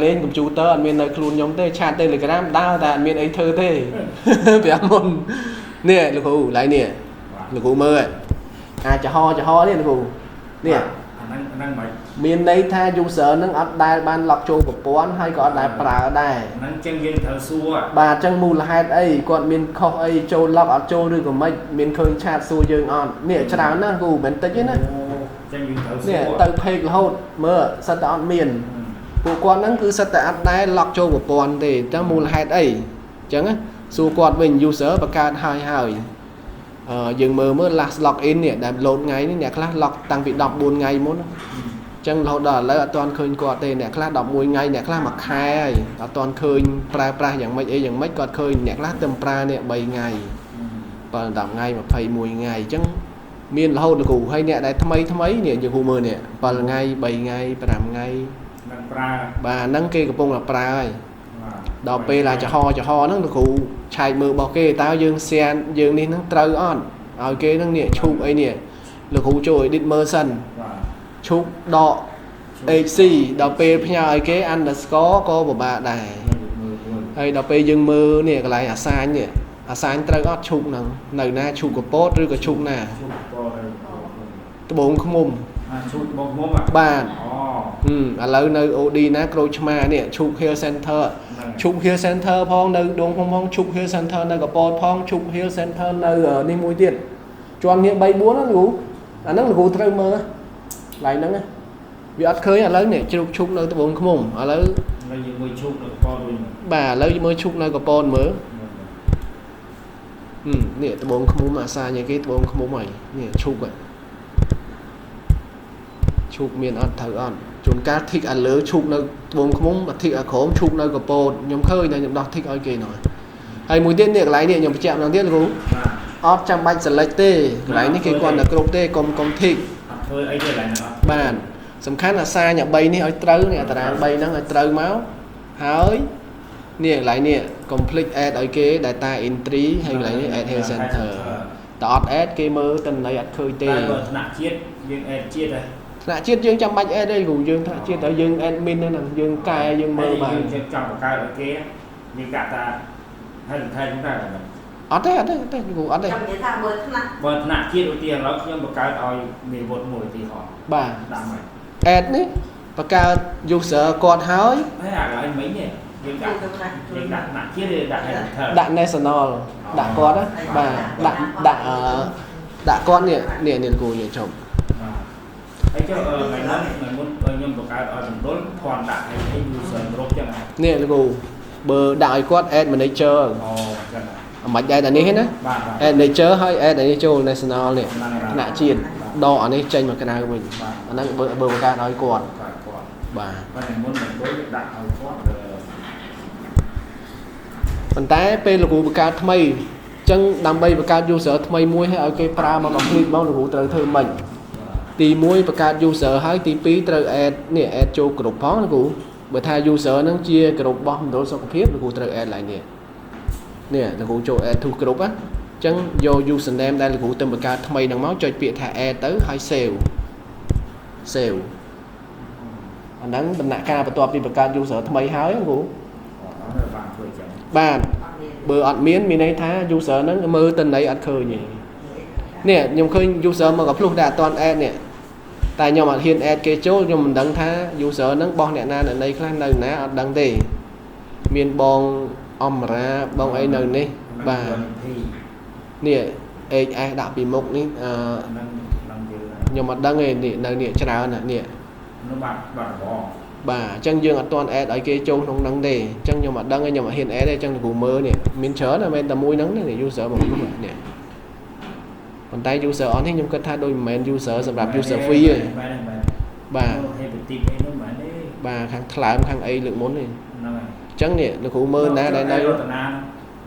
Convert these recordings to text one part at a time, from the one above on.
លេងកុំព្យូទ័រអត់មាននៅខ្លួនខ្ញុំទេchat Telegram ដើរតែអត់មានអីធ្វើទេ ប្រាប់មុននេះលោកគ្រូឡៃនេះលោកគ្រូមើលអាចចំហចំហនេះលោកគ្រូនេះ អាហ្នឹងអាហ្នឹងមិន មានន័យថា user ហ្នឹងអត់ដែលបាន log ចូលប្រព័ន្ធហើយក៏អត់ដែលប្រើដែរ ហ្នឹងចឹងយើងត្រូវសួរ បាទអញ្ចឹងមូលហេតុអីគាត់មានខុសអីចូល log អត់ចូលឬក៏មិនមានឃើញ chat សួរយើងអត់នេះច្រើនណាស់គ្រូមិនមែនតិចទេណា អូចឹងយើងត្រូវសួ នេះ រ ទៅ page រហូតមើលសិតតែអត់មាន ពួកគាត់ហ្នឹងគឺសិតតែអត់ដែល log ចូលប្រព័ន្ធទេអញ្ចឹងមូលហេតុអីអញ្ចឹងណាសួរគាត់វិញ user បង្កើតហើយហើយអឺយើងមើលមើល last log in នេះដែល load ថ្ងៃនេះអ្នកខ្លះ log តាំងពី14ថ្ងៃមុនណាអញ្ចឹងរហូតដល់ឥឡូវអត់ទាន់ឃើញគាត់ទេអ្នកខ្លះ11ថ្ងៃអ្នកខ្លះមួយខែហើយអត់ទាន់ឃើញប្រើប្រាស់យ៉ាងម៉េចអីយ៉ាងម៉េចគាត់ឃើញអ្នកខ្លះទៅប្រើនេះ3ថ្ងៃ7 10ថ្ងៃ21ថ្ងៃអញ្ចឹងមានរហូតលោកគ្រូហើយអ្នកដែលថ្មីថ្មីនេះយើងគ្រូមើលនេះ7ថ្ងៃ3ថ្ងៃ5ថ្ងៃ នឹងប្រើ បាទហ្នឹងគេកំពុងតែប្រើហើយ បាទ ដល់ពេលអាចំហចំហហ្នឹងលោកគ្រូឆែកមើលរបស់គេតើយើង share យើងនេះហ្នឹងត្រូវអត់ឲ្យគេហ្នឹងនេះឈូកអីនេះលោកគ្រូចូល edit មើលសិន បាទ ឈូកដក HC ដល់ពេលផ្ញើឲ្យគេ underscore ក៏ពិបាកដែរ មើលមើល ហើយដល់ពេលយើងមើលនេះកន្លែងអាសាញនេះអាសាញត្រូវអត់ឈូកហ្នឹងនៅណាឈូកកពតឬក៏ឈូកណា ឈូកពណ៌ហើយ ត្បូងឃ្មុំ អាឈូកបងមុំ បាទ អូ ហឹមឥឡូវនៅ OD ណាក្រូចឆ្មានេះឈូក Hill Center ហ្នឹង ឈូក Hill Center ផងនៅដងផងផងឈូក Hill Center នៅកពតផងឈូក Hill Center នៅនេះមួយទៀតជាន់គ្នា3 4ណាលោកគ្រូអាហ្នឹងលោកគ្រូត្រូវមើលកន្លែងហ្នឹងណាវាអត់ឃើញឥឡូវនេះជ្រូកឈូកនៅត្បូងឃ្មុំឥឡូវ ហើយយើងមួយឈូកនៅពណ៌វិញ បាទឥឡូវមើលឈូកនៅកពតមើលហឹមនេះត្បូងឃ្មុំអាសាញគេត្បូងឃ្មុំហើយនេះឈូកហើយឈូកមានអត់ត្រូវអត់ជួនកាល tick អាលើឈូកនៅត្បូងឃ្មុំបើ tick អាក្រោមឈូកនៅកពតខ្ញុំឃើញតែខ្ញុំដោះ tick ឲ្យគេនោះហើយមួយទៀតនេះកន្លែងនេះខ្ញុំបញ្ជាក់ម្ដងទៀតលោកគ្រូ បាទ អត់ចាំបាច់ select ទេកន្លែងនេះគេគាត់តែគ្រប់ទេកុំកុំ tick អត់ធ្វើអីទេឡើយហ្នឹងអត់ បាទសំខាន់អាសាញអា3នេះឲ្យត្រូវនេះអាតារាង3ហ្នឹងឲ្យត្រូវមកហើយនេះកន្លែងនេះ complete add ឲ្យគេ data entry ហើយកន្លែងនេះ add health center តើអត់ add គេមើលតន័យអត់ឃើញទេ តែបើថ្នាក់ជាតិយើង add ជាតិហ៎ ថ្នាក់ជាតិយើងចាំបាច់ add ទេគ្រូយើងថ្នាក់ជាតិត្រូវយើង admin ហ្នឹងយើងកែយើងមើលបាន យើងចង់បង្កើតឲ្យគេយើងកាក់តាហើយថែមដែរ អត់ទេអត់ទេអត់ទេគ្រូអត់ទេ ចាំនិយាយថាមើលថ្នាក់ បើថ្នាក់ជាតិឧទាហរណ៍ឥឡូវខ្ញុំបង្កើតឲ្យមេវុឌ្ឍមួយឧទាហរណ៍ បាទ ដាក់មក add នេះបង្កើត user គាត់ហើយ ហើយអាកន្លែងមិញនេះយើងដាក់ ជួយទៅណា យើងដាក់ថ្នាក់ជាតិឬដាក់ health center ដាក់ national ដាក់គាត់ណាបាទដាក់ដាក់អឺដាក់គាត់នេះនេះនេះគ្រូនេះជុំ បាទហើយចុះអឺថ្ងៃមុនថ្ងៃមុនខ្ញុំបង្កើតឲ្យមណ្ឌលគាត់ដាក់ឲ្យឲ្យ user គ្រប់ចឹងហ៎ នេះលោកគ្រូបើដាក់ឲ្យគាត់ add manager អូចឹងហ៎ អាមិនដែរតែនេះទេណា បាទបាទ add manager ហើយ add អានេះចូល national នេះ ហ្នឹងហើយ ថ្នាក់ជាតិដកអានេះចេញមកក្រៅវិញ បាទ អាហ្នឹងបើបើបង្កើតឲ្យគាត់ គាត់គាត់ បាទ បើថ្ងៃមុនមណ្ឌលយើងដាក់ឲ្យគាត់អឺ ប៉ុន្តែពេលលោកគ្រូបង្កើតថ្មីអញ្ចឹងដើម្បីបង្កើត user ថ្មីមួយឲ្យឲ្យគេប្រើមក complete មកលោកគ្រូត្រូវធ្វើម៉េចទី1បង្កើត user ហើយទី2ត្រូវ add នេះ add ចូលក្រុមផងលោកគ្រូបើថា user ហ្នឹងជាក្រុមរបស់មណ្ឌលសុខភាពលោកគ្រូត្រូវ add ឡើងនេះនេះលោកគ្រូចូល add to group ណាអញ្ចឹងយក username ដែលលោកគ្រូទៅបង្កើតថ្មីហ្នឹងមកចុចពាក្យថា add ទៅហើយ save save អាហ្នឹងដំណាក់កាលបន្ទាប់ពីបង្កើត user ថ្មីហើយលោកគ្រូ អត់បានធ្វើចឹង បាទ អត់មាន បើអត់មានមានន័យថា user ហ្នឹងមើលតន័យអត់ឃើញទេនេះខ្ញុំឃើញ user មកកាភ្លុះដែលអត់ទាន់ add នេះតែខ្ញុំអត់ហ៊ាន add គេចូលខ្ញុំមិនដឹងថា user ហ្នឹងបោះអ្នកណាអ្នកណីខ្លះនៅណាអត់ដឹងទេមានបងអមរាបងអីនៅនេះបាទនេះ HS ដាក់ពីមុខនេះអឺ ហ្នឹងហ្នឹងយើង ខ្ញុំអត់ដឹងទេនេះនៅនេះច្រើនណាស់នេះ នោះបាទបាទបង បាទអញ្ចឹងយើងអត់ទាន់ add ឲ្យគេចូលក្នុងហ្នឹងទេអញ្ចឹងខ្ញុំអត់ដឹងទេខ្ញុំអត់ហ៊ាន add ទេអញ្ចឹងលោកគ្រូមើលនេះមានច្រើនតែមិនមែនតែមួយហ្នឹងទេ user មកនោះនេះប៉ុន្តែ user អស់នេះខ្ញុំគិតថាដូចមិនមែន user សម្រាប់ user fee ទេ មែនទេមែន បាទ ហេបទីអីនោះមែនទេ បាទខាងថ្លើមខាងអីលើកមុនទេ ហ្នឹងហើយ អញ្ចឹងនេះលោកគ្រូមើលណាដែលនៅ រតនា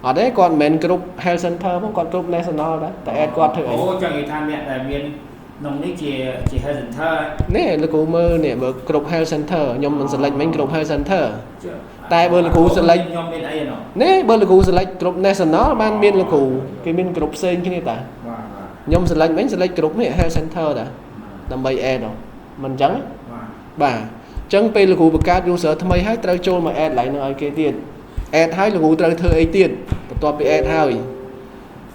អត់ទេគាត់មិនមែនគ្រប់ health center ផងគាត់គ្រប់ national ដែរតែ add គាត់ធ្វើអី អូចង់និយាយថាអ្នកដែលមានក្នុងនេះជាជា health center នេះលោកគ្រូមើលនេះបើគ្រប់ health center ខ្ញុំមិន select មិញគ្រប់ health center តែបើលោកគ្រូ select ខ្ញុំមានអីណោះ នេះបើលោកគ្រូ select គ្រប់ national បានមានលោកគ្រូគេមានគ្រប់ផ្សេងគ្នាតា បាទបាទ ខ្ញុំ select មិញ select គ្រប់នេះ health center តាដើម្បី add ហ៎មិនអញ្ចឹងទេ បាទ បាទ ចឹងពេលលោកគ្រូបង្កើត user ថ្មីហើយត្រូវចូលមក add ឡើងនឹងឲ្យគេទៀត add ហើយលោកគ្រូត្រូវធ្វើអីទៀតបន្ទាប់ពី add ហើយ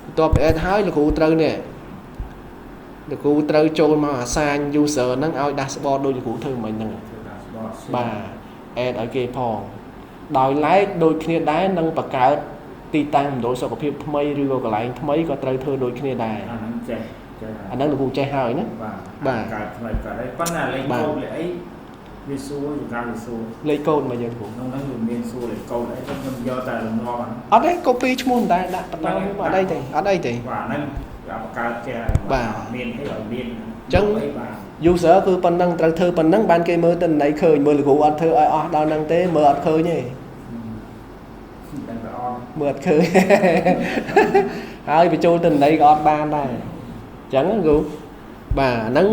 បន្ទាប់ពី add ហើយលោកគ្រូត្រូវនេះលោកគ្រូត្រូវចូលមក assign user ហ្នឹងឲ្យ dashboard ដូចលោកគ្រូធ្វើមិញហ្នឹង ធ្វើ dashboard បាទ add ឲ្យគេផងដោយឡែកដូចគ្នាដែរនឹងបង្កើតទីតាំងមណ្ឌលសុខភាពថ្មីឬក៏កន្លែងថ្មីក៏ត្រូវធ្វើដូចគ្នាដែរ អាហ្នឹងចេះចេះ អាហ្នឹងលោកគ្រូចេះហើយណា បាទ បាទ កើតថ្មីកើតអីប៉ុន្តែលេខ បាទ កូដលេខអីវាសួរចង្ការវាសួរ លេខកូដមកយើងគ្រូ ក្នុងហ្នឹងវាមានសួរលេខកូដអីទៅខ្ញុំយកតែលំនាំអាហ្នឹង អត់ទេ copy ឈ្មោះមិនដែរដាក់បន្តមកអត់អីទេអត់អីទេ បាទហ្នឹងគេបង្កើតចេះ បាទ មានអីឲ្យមាន ចឹង អីបាទ user គឺប៉ុណ្ណឹងត្រូវធ្វើប៉ុណ្ណឹងបានគេមើលទិន្នន័យឃើញមើលលោកគ្រូអត់ធ្វើឲ្យអស់ដល់ហ្នឹងទេមើលអត់ឃើញទេ ដឹងតែអត់ មើលអត់ឃើញ ហើយបញ្ចូលទិន្នន័យក៏អត់បានដែរអញ្ចឹងណាគ្រូបាទហ្នឹង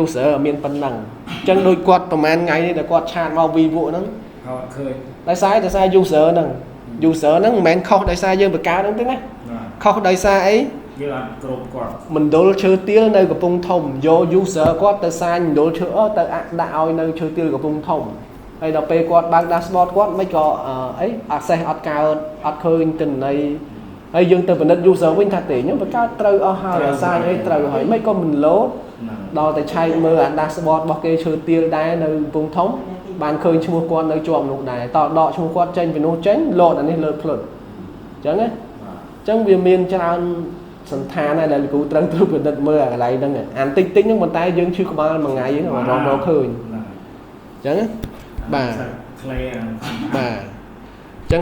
user មានប៉ុណ្ណឹងអញ្ចឹងដូចគាត់ប្រហែលថ្ងៃនេះដែលគាត់chat មក vivo ហ្នឹង ហត់ឃើញ ដោយសារ user ហ្នឹង user ហ្នឹងមិនមែនខុសដោយសារយើងបង្កើតហ្នឹងទេណា បាទ ខុសដោយសារអី យើងអត់គ្រប់គាត់ មណ្ឌលឈើទាលនៅកំពង់ធំយក user គាត់ទៅសាញមណ្ឌលឈើអឺទៅដាក់ដាក់ឲ្យនៅឈើទាលកំពង់ធំហើយដល់ពេលគាត់បើក dashboard គាត់មិនក៏អី access អត់កើតអត់ឃើញទិន្នន័យហើយយើងទៅពិនិត្យ user វិញថាទេខ្ញុំបង្កើតត្រូវអស់ហើយអាសាញអីត្រូវហើយមិនក៏មិនលោត ហ្នឹង ដល់តែឆែកមើលអា dashboard របស់គេឈើទាលដែរនៅកំពង់ធំបានឃើញឈ្មោះគាត់នៅជាប់នោះដែរតដកឈ្មោះគាត់ចេញពីនោះចេញលោតអានេះលើភ្លុតអញ្ចឹងណា បាទ អញ្ចឹងវាមានច្រើនសន្តានដែរដែលលោកគ្រូត្រូវត្រួតពិនិត្យមើលអាកន្លែងហ្នឹងអានតិចតិចហ្នឹងប៉ុន្តែយើងឈឺក្បាលមួយថ្ងៃហ្នឹងរមរកឃើញ ហ្នឹង អញ្ចឹងណាបាទ ក្លេអា បាទ